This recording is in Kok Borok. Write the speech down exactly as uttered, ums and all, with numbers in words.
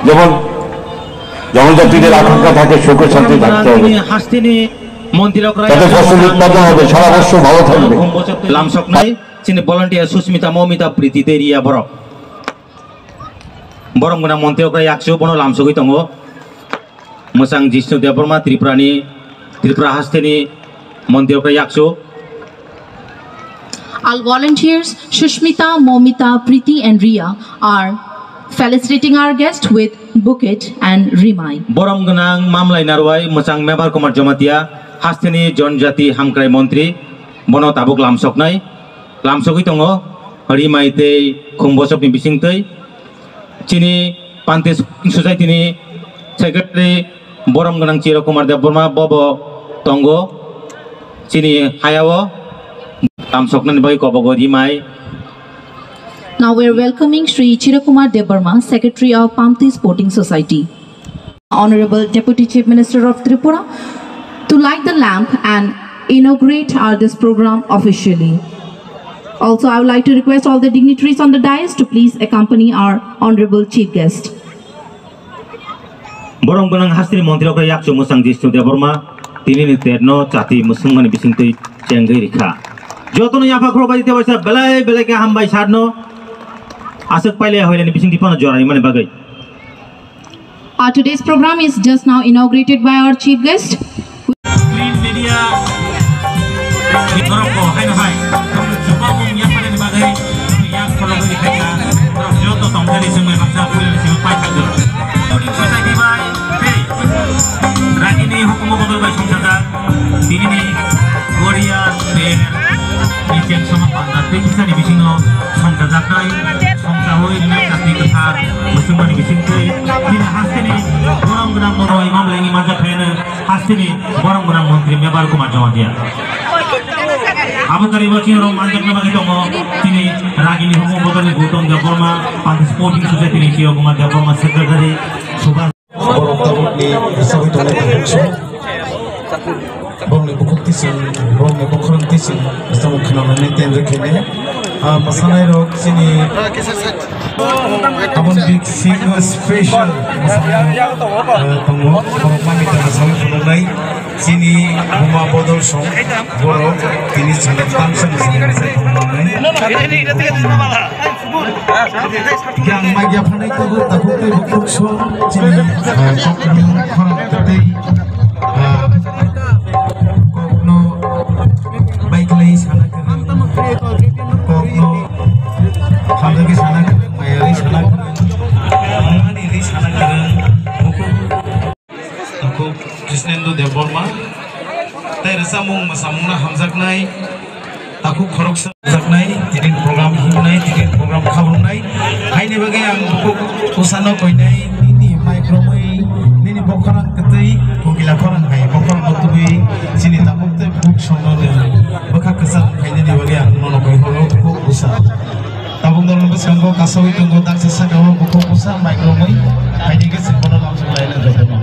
যেমন জনজাতিদের আকাঙ্ক্ষা থাকে সুখে শান্তি থাকতে হবে। Hasteni মন্ত্রী যাতে ফসল উৎপাদন হবে, সারা বর্ষ ভালো থাকবে। Lamsoknai chini volunteer Susmita Momita Priti Deria borok. Borom gwnang mantri okra yakchu bono lamsogwi tongo. Mwchang Jishnu Debbarma Tripurani, Tripura hasteni mantri okra yakchu. All volunteers, Sushmita, Momita, Priti and Ria are felicitating our guest with bouquet and rimai. Borom gwnang mamlai narwai mwchang Mebar Kumar Jamatia, hasteni Jonjati Hamkrai Montri, bono tabuk lamsoknai, lamsogwi tongo, rimai tei khum bosokni bisingtwi. Chini Panti Society ni Secretary borom gwnang Chiro Kumar Debbarma bobo tongo. Chini hayao tamsoknani bagwi kobogo rimai. Now we are welcoming Shri Chiro Kumar Debbarma, Secretary of Pamti Sporting Society. Honorable Deputy Chief Minister of Tripura, to light the lamp and inaugurate our this program officially. Also, I would like to request all the dignitaries on the dais to please accompany our honorable chief guest. Borom gwnang hasteni mantri okra yakchu mwchang Jishnu Debbarma, tini ni terno chati mwswngmani bisingtwi chengwi rikha. Jotono yapha khoro bai tebaisa belai belai khe hambai sarno aswk pailai hoilani bisingtwi phano jorai mani bagwi. Our today's program is just now inaugurated by our chief guest. Green media, borok bo haino hai, jubabung yapharni bagwi, yak pholo gwi khaikha, borok joto tongthani swngwi baksa puilani simi paithakgo. Tini kwchai bai tei ragini hukumu bodol bai songchajak, tinini Korea, Spain, Nicheng sama panda tei kisani bisingo songchajaknai, songchawi rinai chakni kwthar, musulmani bisingtwi, tini hasteni borom gwnang mono imam lengi manjak khaino hasteni borom gwnang montri Mebar Kumar Jamatia. Abo karibo chini rok manjakna bagwi tongo, tini ragini hukumu bodolni Gautam Debbarma, Panti Sporting Society ni Chiro Kumar Debbarma, Secretary, Subhas. Borok tabukni hisabwi tongnai tabuk song. Borokni bukhuk tising, borokni bokhorok tising, hisabo khwnamani tenre khaine. Ah, mwsanairok chini aboni bisingo special mwsanairok, ah, tongo. Borok mamita mwsawi phunuknai. Chini buma bodol song, borok tini chwla tamsa mwsai mwsai phunuknai. Yang magya phanai tabuk tabuk tei bukhuk song chini, ah, kokni khorang tei, ah, kokno baiklai sana kwrwng, kokno hamjagwi sana kwrwng, mayarwi sana kwrwng, hamani rwi sana kwrwng, bukhuk. Takhuk Krishnendu Debbarma tei rwchapmung mwsamungno hamjaknai takhuk khoroksa hamjaknai, tini program himnai, tini program khabrumnai. Haini bagwi ang bukhuk bwsano koinai, nini mic romwi, nini bokhorang kwtwi, kukila khorang hai bokhorang no tubui chini takhuk tei bukhuk songno nwng bwkha kwcham khainani bagwi ang nono koi horo bukhuk bwsa. Tabuk norok bwskango kasaui tongo, daksa saka o bukhuk bwsa mic romwi phaidi khe chwng bono lamsok laina jotono.